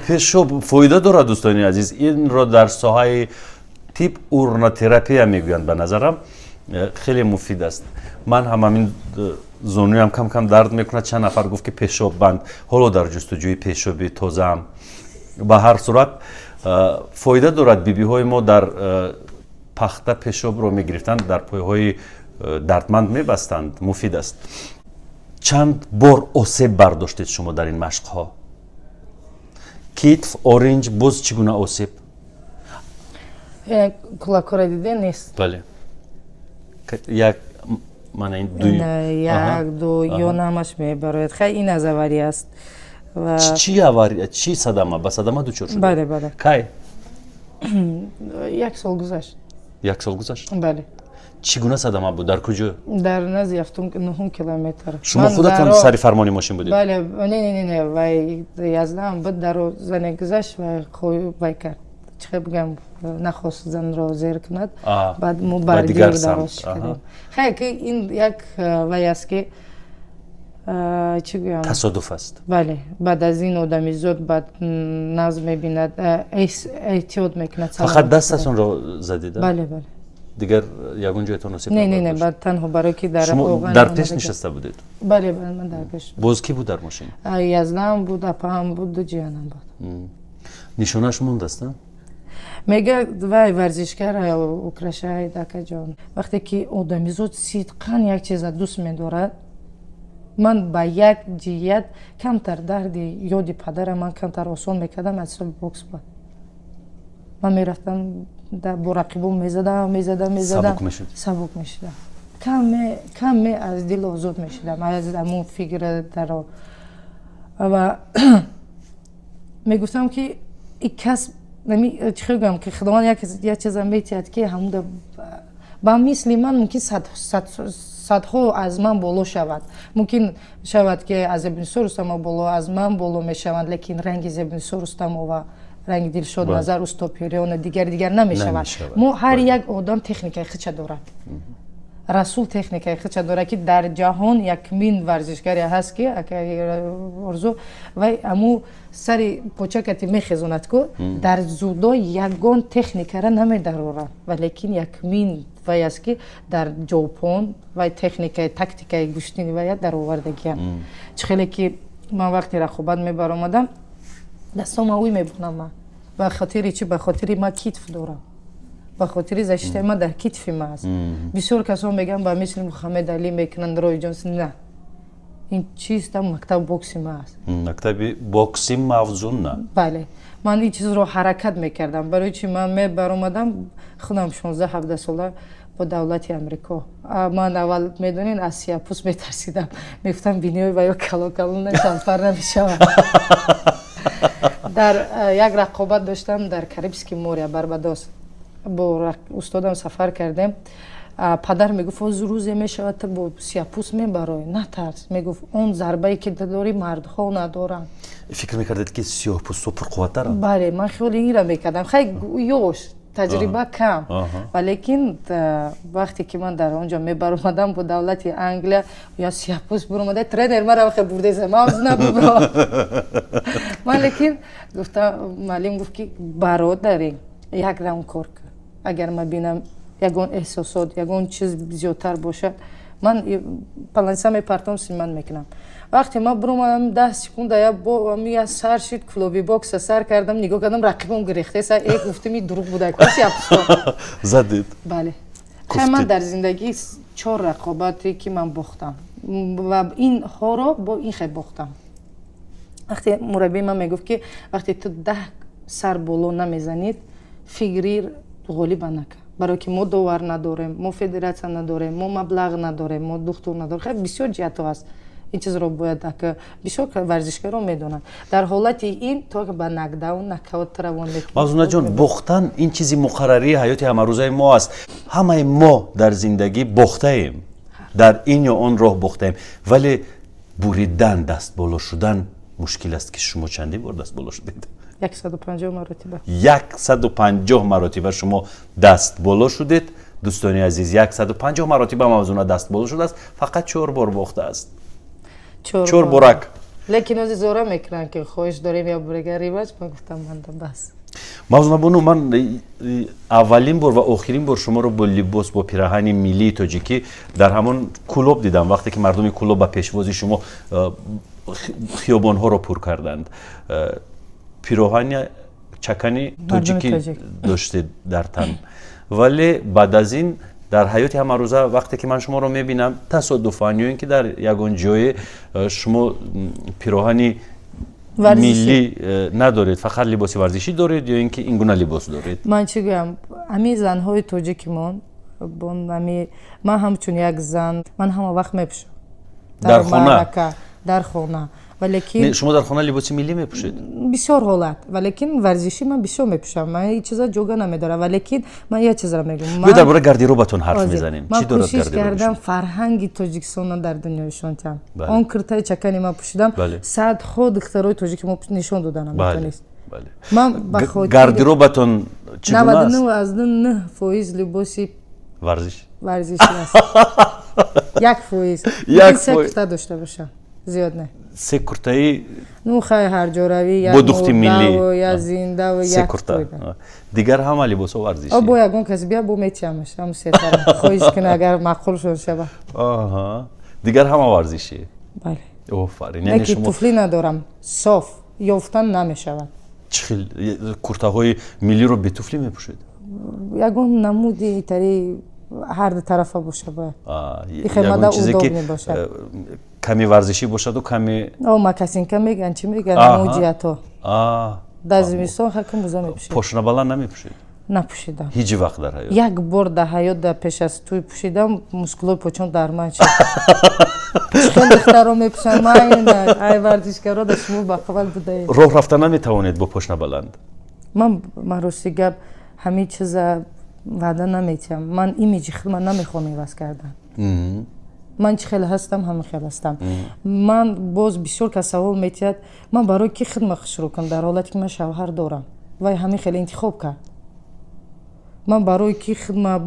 Пешоб фоида дорад, дӯстони азиз. Инро дар соҳаи тиб уринотерапия мегӯянд. Ба назарам, хеле муфид аст. Ман ҳам ҳамин зонуям кам кам дард мекунад, чанд нафар гуфт, ки пешоб банд. Ҳоло дар ҷустуҷӯи пешоби тозаам. Ба ҳар сурат, фоида дорад. Бибиҳои мо дар пахта пешобро мегирифтанд, дар пойҳои дардманд мебастанд, муфид аст. Чанд бор осеб бардоштед шумо дар ин машқҳо? Китф, оринҷ, боз чӣ гуна осеб? Кулакҳоро диде нест? Бале, як мана ин ду. Як, ду ё намаш мебарояд. Хай, ин аз авария аст. Чӣ авария? Чӣ садама? Ба садама дучор шуд? Бале. Кай? Як сол гузашт. Як сол гузашт? Бале. Чӣ гуна садама буд, дар куҷо? Дар назди ҳафтум, нуҳум километр. Шумо худатон сари фармони мошин будед? Бале, не, вай яздаам буд. Даро зане гузашт, вай вай кард, чӣ хел бигӯям, нахост занро зер кунад. Баъд мо бар дароз кардем. Хай, ки ин як вай аст, ки чӣ гӯям. Тасодуф аст. Бале, баъд аз ин одамизод баъд нағз мебинад, эҳтиёт мекунад. Фақат дастатонро задида? Бале. Дигар ягон ҷоятон осеб? Не, баъд танҳо барое ки дар Шумо дар пеш нишаста будед? Бале, ман дар пеш. Боз кӣ буд дар мошин? Яздаам буд, апаам буд, ду ҷиянам буд. Нишонааш мондааст? Мега вай варзишгар украшает, акаҷон. Вақте ки одамизод сидқан як чиза дӯст медорад, ман ба як ҷиҳат камтар дарди ёди падарам ман камтар осон мекардам аз ҳисоби бокс. Буд, ман мерафтам, бо рақибон мезадам, мезадам, мезадам, сабук мешудам, каме каме аз дил озод мешудам аз ҳамун фикр даро. Ва мегуфтам, ки и касб, чӣ хел гӯям, ки Худованд як чиза метиҳад, ки ҳамуда ба мисли ман мумкин садҳо аз ман боло шавад, мумкин шавад, ки аз Зебнисо Рустамова боло, аз ман боло мешаванд, лекин ранги Зебнисо Рустамова, ранги Дилшод Назар, Усто Пириёна, дигар дигар намешавад. Мо ҳар як одам техникаи худша дорад. Расул техникаи худша дорад, ки дар ҷаҳон якмин варзишгаре ҳаст, ки Орзу вай аму сари почакати мехезонад ку, дар дзюдо ягон техникара намедарорад, валекин якмин вай аст, ки дар Ҷопон вай техникаи, тактикаи гӯштини вая даровардагиам. Чӣ хеле ки ман вақте рақобат мебаромадам, дастома уй мебунам. Ман ба хотири чӣ? Ба хотири ман китф дорам, ба хотири защитаи ман дар китфи ман аст. Бисёр касон мегӯянд, ба мисли Мухаммед Али мекунанд, Рой Ҷонсон. На, ин чиста мактаби бокси ман аст. Мактаби бокси Мавзуна. Бале, ман ин чизро ҳаракат мекардам. Барои чи ман мебаромадам, худам 16-17 сола бо давлати Амрико. Ман аввал, медонед, аз сияпӯст метарсидам, мегуфтам, биниҳои ваё калон калон, шалфар намешавад. Дар як рақобат доштам дар Карибский моря, Барбадос, бо устодам сафар кардем. Падар мегуфт: «Оз рӯзе мешавад, ту бо сияпӯст мебароӣ, натарс». Мегуфт: «Он зарбае ки дорӣ, мардҳо надоранд». Фикр мекардед, ки сиёҳпӯстҳо пурқувваттаранд? Бале, ман хиёли инра мекардам. Хай, ёш, таҷриба кам, валекин вақте ки ман дар он ҷо мебаромадам бо давлати Англия, я сияпӯст буромада, тренер мара вақте бурдеса, Мавзуна, бубро. Ман лекин гуфтам, муаллим гуфт, ки бародари, як раунд кор кун, агар ман бинам ягон эҳсосот, ягон чиз зиёдтар бошад, ман паланса мепартом, симан мекунам. Вақте ман буромадам, 10 секунда я сар шид, клуби бокса сар кардам, нигоҳ кардам, рақибам гирехтеса. Э, гуфтам, и дурӯғ буда. Задид? Бале. Хай, ман дар зиндагӣ чор рақобате ки ман бохтам ва инҳоро бо ин хел бохтам. Вақте мураббии ман мегуфт, ки вақте ту 10 сар боло намезанид, фикри ғолиба накард, барое ки мо довар надорем, мо федератсия надорем, мо маблағ надорем, мо духтур надорем. Хеле бисёр ҷиҳатҳо ҳаст. Ин чизро бояд бисёр варзишгарон медонанд. Дар ҳолати ин то ба нокдаун, нокаут равон. Мавзунаҷон, бохтан ин чизи муқаррарии ҳаёти ҳамарӯзаи мо аст. Ҳамаи мо дар зиндагӣ бохтаем, дар ин ё он роҳ бохтаем, вале буридан, даст боло шудан мушкил аст, ки шумо чандин бор даст боло шудед? 150 маротиба. 150 маротиба шумо даст боло шудед. Дӯстони азиз, 150 маротиба Мавзуна даст боло шудааст, фақат чор бор бохтааст, чор борак. Лекин ози зора мекунанд, ки хоҳиш дорем я борега реванш. Ман гуфтам, манда бас. Мавзуна бону, ман аввалин бор ва охирин бор шуморо бо либос, бо пираҳани миллии тоҷикӣ дар ҳамон Кӯлоб дидам, вақте ки мардуми Кӯлоб ба пешвози шумо хиёбонҳоро пур карданд. Пироҳани чакани тоҷикӣ доштед дар тан. Вале баъд аз ин дар ҳаёти ҳамарӯза, вақте ки ман шуморо мебинам тасодуфан ё ин ки дар ягон ҷое, шумо пироҳани миллӣ надоред, фақат либоси варзишӣ доред ё ин ки ин гуна либос доред. Ман чӣ гӯям, ҳамин занҳои тоҷикимон, ман ҳамчун як зан, ман ҳама вақт мепӯшам. Дар хона? Дар хона, валекин Шумо дар хона либоси миллӣ мепӯшед? Бисёр ҳолат, валекин варзишӣ ман бисёр мепӯшам. Ман ҳеҷ чиза ҷога намедорам, валекин ман як чизро мегӯям. Биё, дар бораи гардеробатон ҳарф мезанем. Ман кӯшиш кардам фарҳанги Тоҷикистонро дар дунё нишон диҳам. Он киртаи чакани ман пӯшидам, садҳо духтарои тоҷики мо нишон дода наметавонист. Ман ба гардеробатон чӣ гуна аст? 99,9% либоси варзиш. Варзишӣ аст, 1%. Як се курта дошта бошам, зиёд не. Се куртаи? Ну хай, ҳар ҷоравӣ. Бо духти миллӣ. Я зиндаву. Се курта, дигар ҳама либосҳо варзишӣ. Бо ягон каси бия, бо метиҳамаш ҳаму сетара, хоҳиш куна, агар маъқул шуд шава. Дигар ҳама варзишӣ. Бале. Офарин, яъне шумо туфлӣ надорам, соф ёфтан намешавад. Чӣ хел куртаҳои миллиро бетуфлӣ мепӯшед? Ягон намуди тари ҳар ду тарафа боша бояд. Ягон чизе ки каме варзишӣ бошаду каме О, мокасинка меган, чӣ меган, намуд ҷиҳатҳо. Дар зимистон ҳакм буза мепӯшед. Пошнабаланд намепӯшед? Напӯшидам. Ҳеҷ вақт дар ҳаёт? Як бор дар ҳаёт, дар пеш аз тӯй пӯшидам, мускулои почон дар ман шуд. Чӣ духтаро мепӯшанд, ман ай варзишгаро да шумо бақаввал будаед. Роҳ рафта наметавонед бо пошнабаланд? Ман, рости гап, ҳамин чиза ваъда наметиҳам. Ман имиҷи худма намехоҳам иваз кардан. Ман чӣ хел ҳастам, ҳамин хел ҳастам. Ман боз бисёр кас савол метиҳад: ман барои ки хидма шурӯъ кунам, дар ҳолате ки ман шавҳар дорам, вай ҳамин хел интихоб кард? Ман барои ки хидма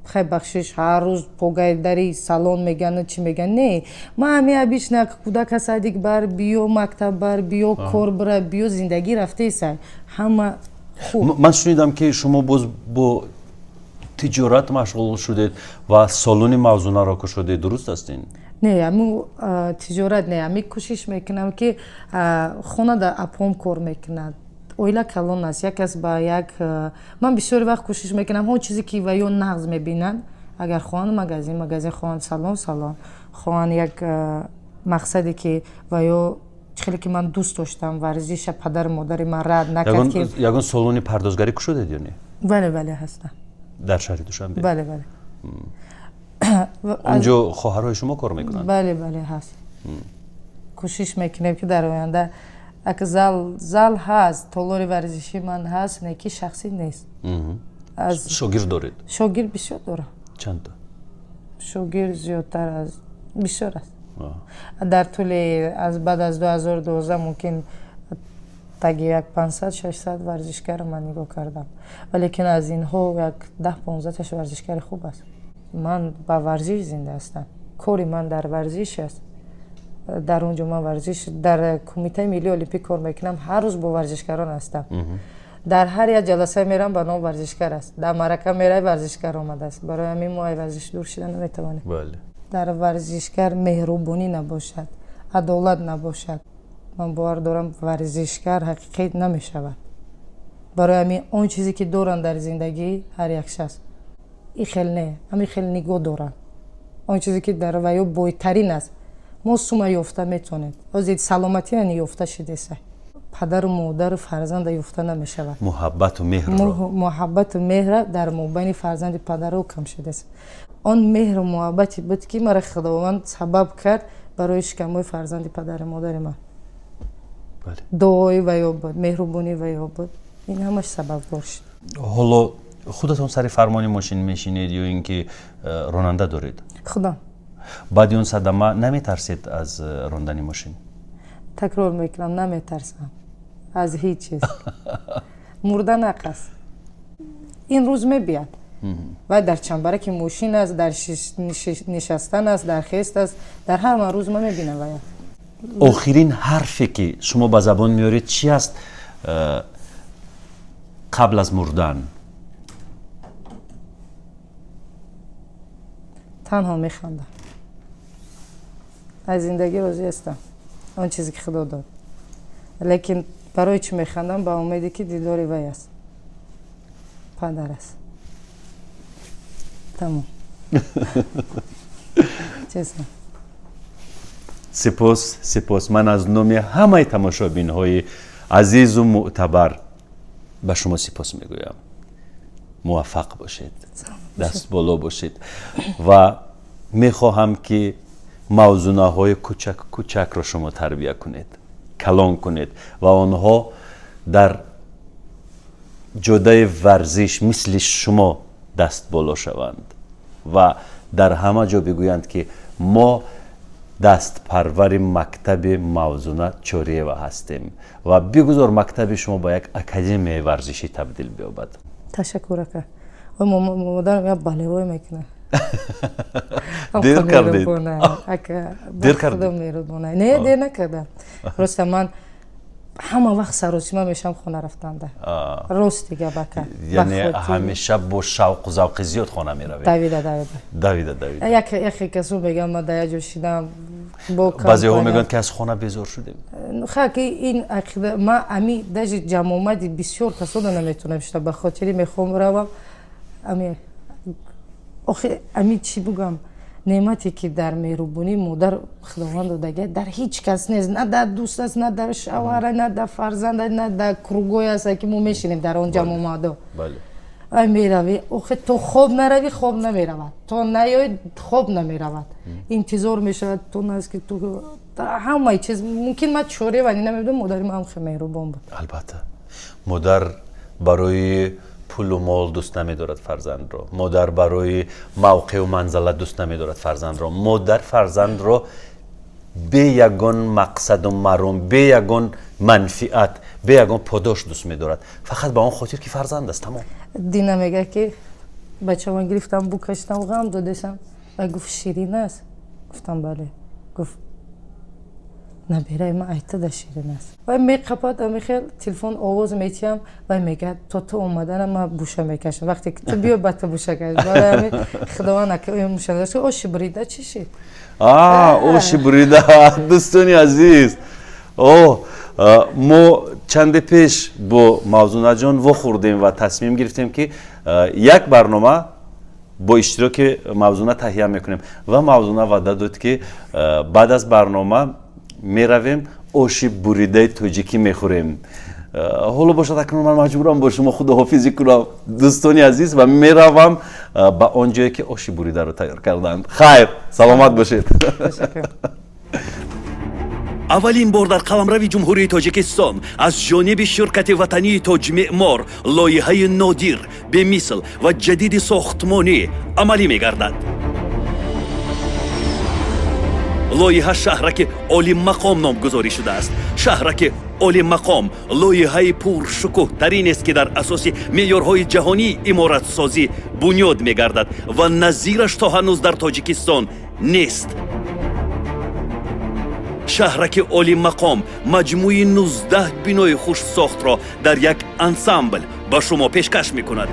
Хай, бахшиш, ҳар рӯз погайдари салон меган, чӣ меган, не, ман ҳами обычно кӯдак садик бар, биё, мактаб бар, биё, кор бира, биё, зиндагӣ рафтеса, ҳама хуб. Ман шунидам, ки шумо боз бо тиҷорат машғул шудед ва салони мавзунаро кушодед. Дуруст аст ин? Не, ҳамун тиҷорат не, ҳами кӯшиш мекунам, ки хона дар апом кор мекунад, оила калон аст, як кас ба як. Ман бисёри вақт кӯшиш мекунам, он чизе ки ва ё нағз мебинанд, агар хоҳанд магазин, магазин, хоҳанд салон, салон, хоҳанд як мақсаде ки ва ё хеле ки ман дӯст доштам варзиша, падару модари ман рад накард ки. Ягон салони пардозгарӣ кушодед ё не? Бале, бале, ҳастам. Дар шаҳри Душанбе? Бале, бале. Онҷо хоҳарҳои шумо кор мекунанд? Бале, бале, ҳаст. Кӯшиш мекунем, ки дар оянда ак зал ҳаст, толори варзиши ман ҳаст, не ки шахсӣ нест. Шогирд доред? Шогирд бисёр дорам. Чандта? Шогирд зиёдтар аз бисёр аст. Дар тӯли аз баъд аз 2012 мумкин таги як 500-600 варзишгарро ман нигоҳ кардам, валекин аз инҳо як 10-15таш варзишгари хуб аст. Ман ба варзиш зинда ҳастам, кори ман дар варзиш аст. Дар он ҷо ман варзиш дар Кумитаи миллии олимпӣ кор мекунам, ҳар рӯз бо варзишгарон ҳастам. Дар ҳар як ҷаласа мерам, ба ном варзишгар аст, дар маърака мерай, варзишгар омадааст. Барои ҳамин мо ай варзиш дур шида наметавонем. Дар варзишгар меҳрубонӣ набошад, адолат набошад, ман бовар дорам, варзишгар ҳақиқӣ намешавад. Барои ҳамин он чизе ки доранд дар зиндагӣ, ҳар як шахс и хел не, ҳамин хел нигоҳ доранд, он чизе ки дар ваё бойтарин аст. Мо сума ёфта метавонем, ҳозир саломатия ёфта шидеса, падару модару фарзанда ёфта намешавад. Муҳаббату меҳрро. Муҳаббату меҳра дар мобайни фарзанди падару кам шудааст. Он меҳру муҳаббате буд, ки мара Худованд сабаб кард барои шикамҳои фарзанди падару модари ман. Дуои ваё буд, меҳрубонии ваё буд, ин ҳамаш сабабгор шуд. Ҳоло худатон сари фармони мошин мешинед ё ин ки ронанда доред? Худам. Баъди он садама наметарсед аз рондани мошин? Такрор мекунам, наметарсам аз ҳеҷ чиз. Мурдан ҳақ аст, ин рӯз мебияд. Вай дар чамбараки мошин аст, дар нишастан аст, дар хест аст, дар ҳар ман рӯз ман мебинам вая. Охирин ҳарфе ки шумо ба забон меоред, чи аст қабл аз мурдан? Танҳо механдам, аз зиндагӣ розӣ ҳастам, он чизе ки Худо дод. Лекин барои чӣ механдам? Ба умеде ки дидори вай аст, падар аст. Тамом, честно. Сипос, сипос. Ман аз номи ҳамаи тамошобинҳои азизу мӯътабар ба шумо сипос мегӯям. Муваффақ бошед, даст боло бошед ва мехоҳам, ки мавзунаҳои кучак кучакро шумо тарбия кунед, калон кунед ва онҳо дар ҷодаи варзиш мисли шумо даст боло шаванд ва дар ҳама ҷо бигӯянд, ки мо дастпарвари мактаби Мавзуна Чориева ҳастем, ва бигузор мактаби шумо ба як академияи варзишӣ табдил биёбад. Ташаккур, ака. Модарам як болевой мекунад. Дер кардед. Дер кардед. Меҳрубона. Не, дер накардам, просто ман ҳама вақт саросима мешавам хона рафтанда, рости гап, ака. Яъне ҳамеша бо шавқу завқи зиёд хона меравед? Давида, давида. Давида, давида. Яхе касо мегӯям, ман дар як ҷо шидам бо Баъзеҳо мегӯянд, ки аз хона безор шудем. Ха, ки ин ақида ма ами даже ҷамъомади бисёр касода наметавонам шида, ба хотири мехоҳам равам. Ами охи ами чӣ бугам, неъмате ки дар меҳрубонии модар Худованд додагия, дар ҳеҷ кас нест, на дар дӯст аст, на дар шавҳара, на дар фарзанда, на дар кругое аст, ки мо мешинем дар он ҷамъомадо. Ай меравӣ, охи то хоб наравӣ, хоб намеравад, то наёй, хоб намеравад, интизор мешавад то наст ки ту ҳамаи чиз мумкин. Ман чорева намедонам, модари ман хеле меҳрубон буд. Албатта, модар барои пулу мол дӯст намедорад фарзандро, модар барои мавқеу манзалат дӯст намедорад фарзандро. Модар фарзандро бе ягон мақсаду маром, бе ягон манфиат, бе ягон подош дӯст медорад, фақат ба он хотир, ки фарзанд аст, тамом. Дина мега, ки Бачаҳо гирифтам, бу кашидам, ғам додесам. Вай гуфт: «Ширин аст?» Гуфтам: «Бале». Гуфт: «Набераи ман айтада ширин аст». Вай меқапад, амихел телефон овоз метиҳам, вай мегӯяд: «То ту омадана ман буша мекашам, вақте ки ту биё, ба ту буша каш». Барои ҳамин худованд муша оши бурида чӣ шид? Оши бурида, дӯстони азиз, о мо чанде пеш бо Мавзунаҷон вохӯрдем ва тасмим гирифтем, ки як барнома бо иштироки Мавзуна таҳия мекунем, ва Мавзуна ваъда дод, ки баъд аз барнома меравем, оши буридаи тоҷикӣ мехӯрем. Ҳоло бошад, акнун ман маҷбурам бо шумо худоҳофизӣ кунам, дӯстони азиз, ва меравам ба он ҷое, ки оши буридаро тайёр карданд. Хайр, саломат бошед. Аввалин бор дар қаламрави Ҷумҳурии Тоҷикистон аз ҷониби ширкати ватании «Тоҷмеъмор» лоиҳаи нодир, бемисл ва ҷадиди сохтмонӣ амалӣ мегардад. Лоиҳа «Шаҳраки олиммақом» номгузорӣ шудааст. «Шаҳраки олиммақом» лоиҳаи пуршукӯҳтаринест, ки дар асоси меъёрҳои ҷаҳонии иморатсозӣ бунёд мегардад ва назираш то ҳанӯз дар Тоҷикистон нест. «Шаҳраки олиммақом» маҷмӯи 19 бинои хушсохтро дар як ансамбл ба шумо пешкаш мекунад.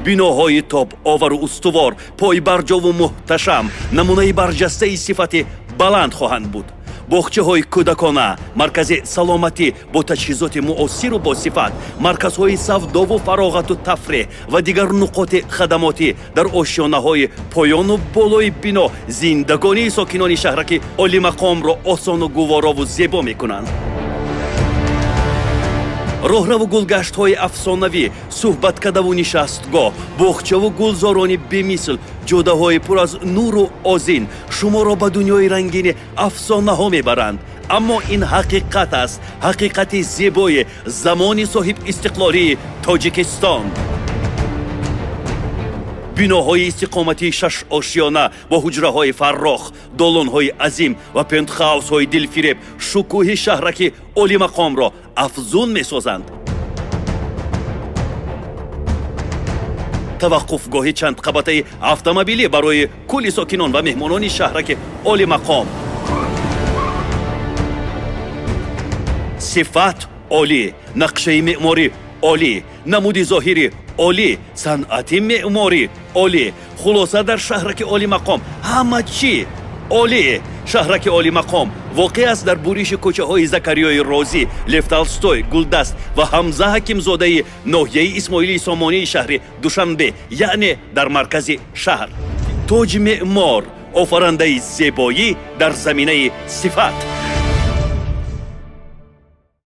Биноҳои тобовару устувор, пойбарҷову муҳташам, намунаи барҷастаи сифати баланд хоҳанд буд. Боғчаҳои кӯдакона, маркази саломатӣ бо таҷҳизоти муосиру босифат, марказҳои савдову фароғату тафреҳ ва дигар нуқоти хадамотӣ дар ошёнаҳои поёну болои бино зиндагонии сокинони шаҳраки олимақомро осону гуворову зебо мекунанд. Роҳраву гулгаштҳои афсонавӣ, суҳбаткадаву нишастгоҳ, боғчаву гулзорони бемисл, ҷодаҳои пур аз нуру озин шуморо ба дунёи рангини афсонаҳо мебаранд. Аммо ин ҳақиқат аст, ҳақиқати зебои замони соҳибистиқлолии Тоҷикистон. Биноҳои истиқоматии шашошёна бо ҳуҷраҳои фаррох, долонҳои азим ва пентхаусҳои дилфиреб шукӯҳи шаҳраки олимақомро афзун месозанд. Таваққуфгоҳи чандқабатаи автомобилӣ барои кулли сокинон ва меҳмонони шаҳраки олимақом. Сифат олӣ, нақшаи меъморӣ олӣ, намуди зоҳирӣ олӣ, санъати меъморӣ олӣ. Хулоса, дар шаҳраки олимақом ҳама чӣ олӣ. Шаҳраки олимақом воқеъ аст дар буриши кӯчаҳои Закариёи Розӣ, Лев Толстой, Гулдаст ва Ҳамза Ҳакимзодаи ноҳияи Исмоилии Сомонии шаҳри Душанбе, яъне дар маркази шаҳр. «Тоҷмеъмор» — офарандаи зебоӣ дар заминаи сифат.